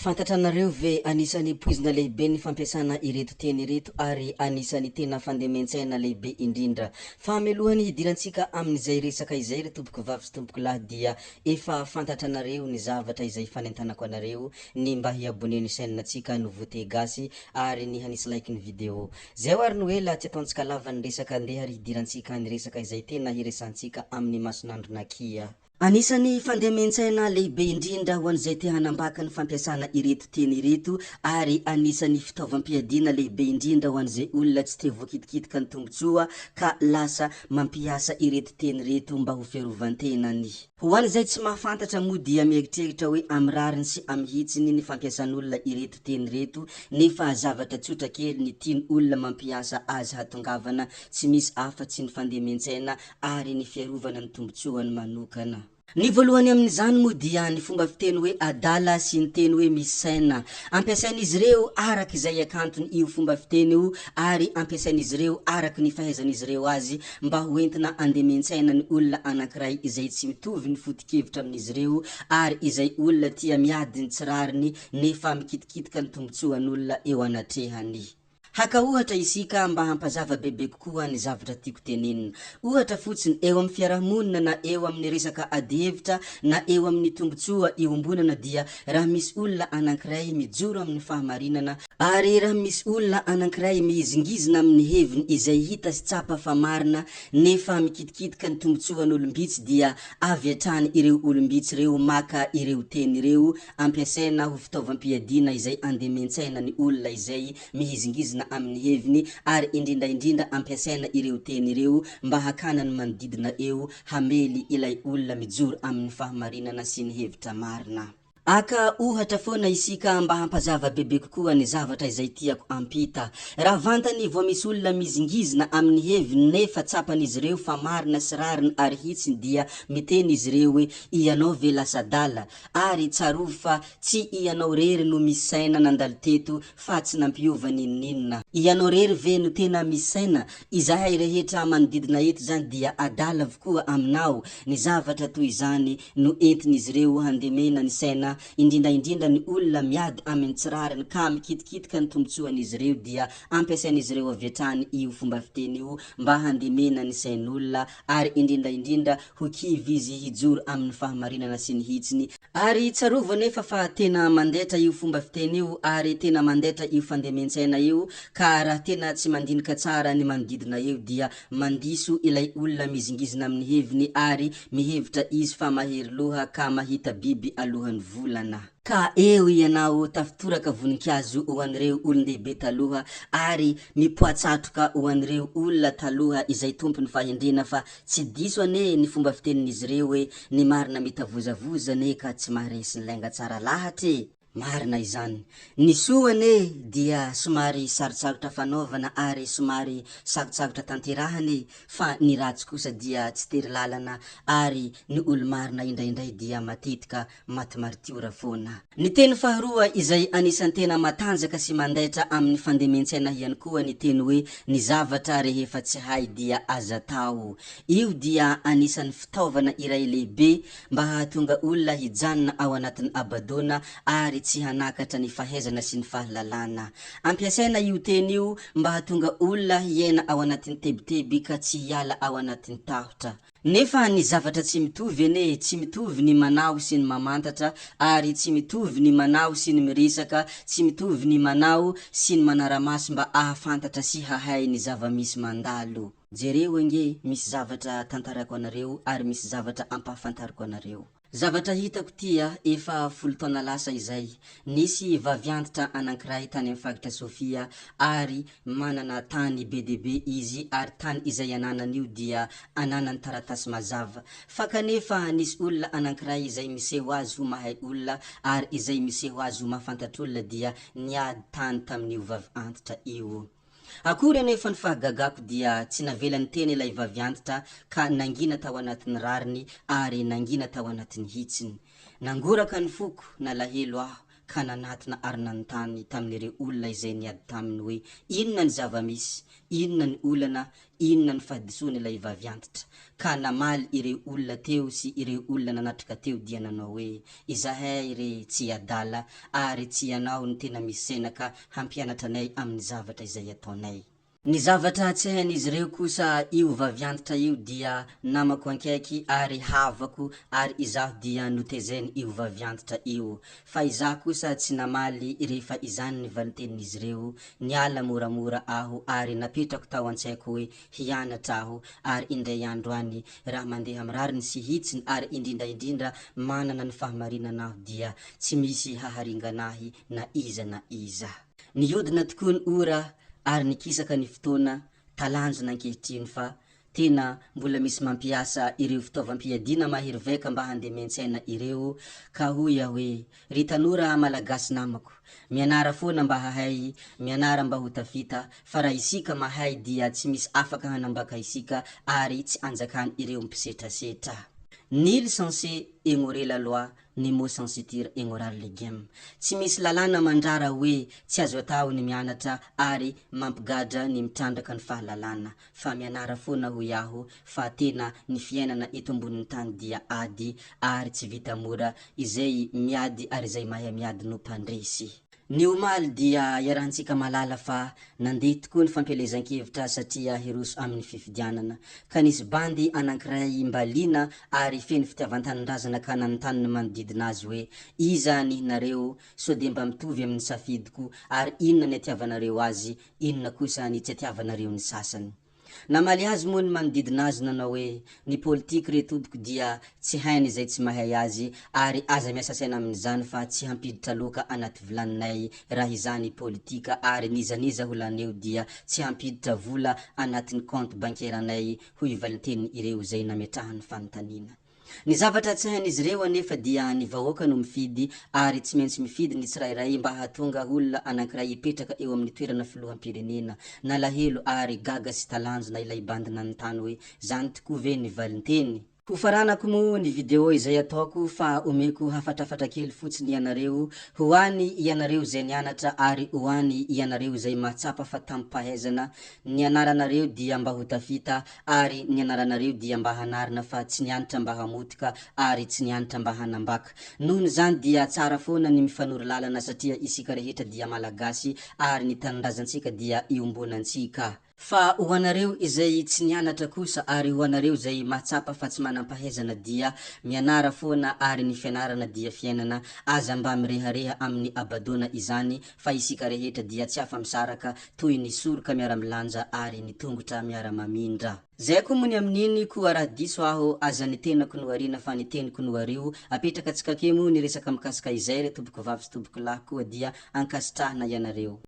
Fantatranareo ve, anisan'ny poizina lehibe ny fampiasana ireto teny ireto ary anisan'ny tena fandemen-tsaina lehibe indrindra. Fa mialohan'ny hidirantsika amin'izay resaka izay ry tompoko vavy sy tompoko lahy dia efa fantatranareo ny zavatra izay fanentanako anareo ny mba hi-abonner ny chaîne-ntsika Nouveauté Gasy ary ny hanisy like ny vidéo. Zay ary no ela tsy ataontsika lava ny resaka ndeha ary hidirantsika ny resaka izay tena hiresantsika amin'ny mason'andro-nakia. Anisan'ny fandemen-tsaina lehibe indrindra ho an'izay te hanambaka ny fampiasana ireto teny ireto ary anisan'ny fitaovam-piadiana lehibe indrindra ho an'izay olona tsy te voakitikitika ny tombontsoa ka lasa mampiasa ireto teny ireto mba ho fiarovan-tenany. Ho an'izay tsy mahafantatra moa dia mieritreritra hoe amin'ny rariny sy amin'ny hitsiny ny fampiasan'olona ireto teny ireto nefa zavatra tsotra kely ny tian'olona mampiasa azy hatongavana tsy misy afa-tsy ny fandemen-tsaina ary ny fiarovana ny tombontsoany manokana. Ny voalohany amin'izany moa dia ny fomba fiteny hoe adala sy ny teny hoe misy saina. Ampiasain'izy ireo araka izay hakantony io fomba fiteny io ary ampiasain'izy ireo araka ny fahaizan'izy ireo azy mba ho entina handemen-tsaina ny olona anankiray izay tsy mitovy ny foto-kevitra amin'izy ireo ary izay olona tia miady ny tsy rariny nefa mikitikitika ny tombontsoan'olona eo anatrehany. Haka ohatra isika mba hampazava bebe kokoa ny zavatra tiako tenenina. Ohatra fotsiny, eo amin'ny fiarahamonina na eo amin'ny resaka adihevitra na eo amin'ny tombontsoa iombonana dia raha misy olona anankiray mijoro amin'ny fahamarinana, ary raha misy olona anankiray mihizingizina amin'ny heviny izay hita sy tsapa fa marina nefa mikitikitika ny tombontsoan'olom-bitsy dia avy hatrany ireo olom-bitsy ireo maka ireo teny ireo Ampiasaina ho fitaovam-piadiana izay andemen-tsaina ny olona izay mihizingizina amin'ny heviny ary indrindra indrindra ampiasaina ireo teny ireo mba hakana ny manodidina eo hamely ilay olona mijoro amin'ny fahamarinana sy ny hevitra marina. Aka ohatra foana isika mba hampazava bebe kokoa ny zavatra izay tiako ampita. Raha vantany vao misy olona mihizingizina amin'ny heviny nefa tsapan'izy ireo fa marina sy rariny ary hitsiny dia miteny izy ireo hoe ianao ve lasa adala? Ary tsarovy fa tsy ianao rery no misy saina nandalo teto fa tsy nampiova n'inon'inona. Ianao rery ve no tena misy saina? Izahay rehetra manodidina eto izany dia adala avokoa aminao. Ny zavatra toy izany no entin'izy ireo handemena ny saina, indrindra indrindra ny olona miady amin'ny tsy rariny ka mikitikitika ny tombotsoan'izy ireo dia ampiasain'izy ireo avy hatrany io fomba fiteny io mba handemena ny sain'olona ary indrindra indrindra ho kivy izy hijoro amin'ny fahamarinana sy ny hitsiny. Ary tsarovy anefa fa tena mandaitra io fomba fiteny io ary tena mandaitra io fandemen-tsaina io ka raha tena tsy mandinika tsara ny manodidina eo dia mandiso ilay olona mihizingizina amin'ny heviny ary mihevitra izy fa mahery loha ka mahita biby alohan'ny volana. Ka eo ianao tafitoraka voninkazo ho an'ireo olon-dehibe taloha ary mipoa-tsatroka ho an'ireo olona taloha izay tompon'ny fahendrena fa tsy diso anie ny fomba fitenin'izy ireo hoe ny marina mitavozavoza anie ka tsy maharesy ny lainga tsara lahatra e! Marina izany. Ny soa anie dia somary sarotsarotra fanaovana ary somary sarotsarotra tanterahana e! Fa ny ratsy kosa dia tsy tery lalana ary ny olo-marina indraindray dia matetika maty maritiora foana. Ny teny faharoa izay anisan'ny tena matanjaka sy mandaitra amin'ny fandemen-tsaina ihany koa ny teny hoe ny zavatra rehefa tsy hay dia aza atao. Io dia anisan'ny fitaovana iray lehibe mba hahatonga olona hijanona ao anatin'ny habadoana ary tsy hanakatra ny fahaizana sy ny fahalalana. Ampiasaina io teny io mba hahatonga olona hiaina ao anatin'ny tebiteby ka tsy hiala ao anatin'ny tahotra. Nefa ny zavatra tsy mitovy anie, tsy mitovy ny manao sy ny mamantatra, ary tsy mitovy ny manao sy ny miresaka, tsy mitovy ny manao sy ny manaramaso mba ahafantatra sy hahay ny zava-misy mandalo. Jereo ange, misy zavatra tantaraiko anareo ary misy zavatra ampahafantariko anareo. Zavatra hitako ity a, efa folo taona lasa izay. Nisy vaviantitra anankiray tany amin'ny faritra Sofia ary manana tany be dia be izy ary tany izay ananany io dia ananany taratasy mazava. Fa kanefa nisy olona anankiray izay miseho azy ho mahay olona ary izay miseho azy ho mahafantatr'olona dia niady tany tamin'io vavy antitra io. Akory anefa ny fahagagako dia tsy navelany teny ilay vavy antitra ka nangina tao anatin'ny rariny ary nangina tao anatin'ny hitsiny. Nangoraka ny foko, nalahelo aho. ka nanatona ary nanontany tamin'ireo olona izay niady taminy hoe inona ny zava-misy, inona ny olana, inona ny fahadisoan'ilay vaviantitra. Ka namaly ireo olona teo sy ireo olona nanatrika teo dia nanao hoe, Izahay re tsy adala ary tsy ianao no tena misy saina ka hampianatra anay amin'ny zavatra izay ataonay. Ny zavatra tsy hain'izy ireo kosa io vaviantitra io dia namako ankaiky ary havako ary izaho dia notezain io vaviantitra io. Fa izaho kosa tsy namaly rehefa izany ny valintenin'izy ireo, niala moramora aho ary napetrako tao an-tsaiko hoe hianatra aho ary indray andro any raha mandeha amin'ny rariny sy hitsiny ary indrindra indrindra manana ny fahamarinana aho dia tsy misy haharingana ahy na iza na iza. Nihodina tokoa ny ora ary nikisaka ny fotoana, talanjona ankehitriny fa tena mbola misy mampiasa ireo fitaovam-piadiana mahery vaika mba handemen-tsaina ireo ka hoy aho hoe, ry tanora Malagasy namako, mianara foana mba hahay, mianara mba ho tafita, fa raha isika mahay dia tsy misy afaka hanambaka isika ary tsy anjakan ireo mpisetrasetra. Nil censé ignorer la loi Nemo sensitir ignorar legem. Tsy misy lalàna mandrara hoe tsy azo atao ny mianatra ary mampigadra ny mitrandraka ny fahalalana. Fa mianara foana hoy aho fa tena ny fiainana eto ambonin'ny tany dia ady ary tsy vita mora, izay miady ary izay mahay miady no mpandresy. Ny omaly dia iarahantsika mahalala fa nandeha tokoa ny fampielezan-kevitra satria hiroso amin'ny fifidianana. Ka nisy bandy anankiray mba liana ary feno fitiavan-tanindrazana ka nanontany ny manodidina azy hoe iza ny nareo sao dia mba mitovy amin'ny safidiko ary inona ny atiavanareo azy inona kosa ny tsy atiavanareo ny sasany. Namaly azy moa ny manodidina azy nanao hoe, ny politique re tompoko dia tsy hainy izay tsy mahay azy ary aza miasa saina amin'izany fa tsy hampiditra loaka anaty vilaninay raha izany politika ary n'iza n'iza ho lany eo dia tsy hampiditra vola anatin'ny compte bancaire anay hoy valinteniny ireo izay nametrahany fanontaniana. Ny zavatra tsy hain'izy ireo anefa dia ny vahoaka no mifidy ary tsy maintsy mifidy ny tsirairay mba hahatonga olona anankiray hipetraka eo amin'ny toerana filoham-pirenena. Nalahelo ary gaga sy talanjona ilay bandy nanontany hoe zany tokoa ve ny valinteny? Hofaranako moa ny video izay ataoko fa omeko hafatrafatra kely fotsiny ianareo, ho any ianareo izay nianatra ary ho any ianareo izay mahatsapa fa tamim-pahaizana ny anaranareo dia mba ho tafita Ary ny anaranareo dia mba hanarina fa tsy nianitra mba hamotika ary tsy nianitra mba hanambaka. Nohon'izany dia tsara foana ny mifanoro lalana satria isika rehetra dia Malagasy ary ny tanindrazantsika dia iombonantsika. Fa ho anareo izay tsy nianatra kosa ary ho anareo izay mahatsapa fa tsy manam-pahaizana dia mianara foana ary ny fianarana dia fiainana, aza mba mirehareha amin'ny abadoana izany fa isika rehetra dia tsy afa-misaraka toy ny soroka miara-milanja ary ny tongotra miara-mamindra. Zay koa moa ny amin'iny koa raha diso aho aza ny tenako no ariana fa ny teniko no ario, apetraka tsikake moa ny resaka mikasika izay ry tompoko vavy sy tompoko lahy koa dia ankasitrahana ianareo.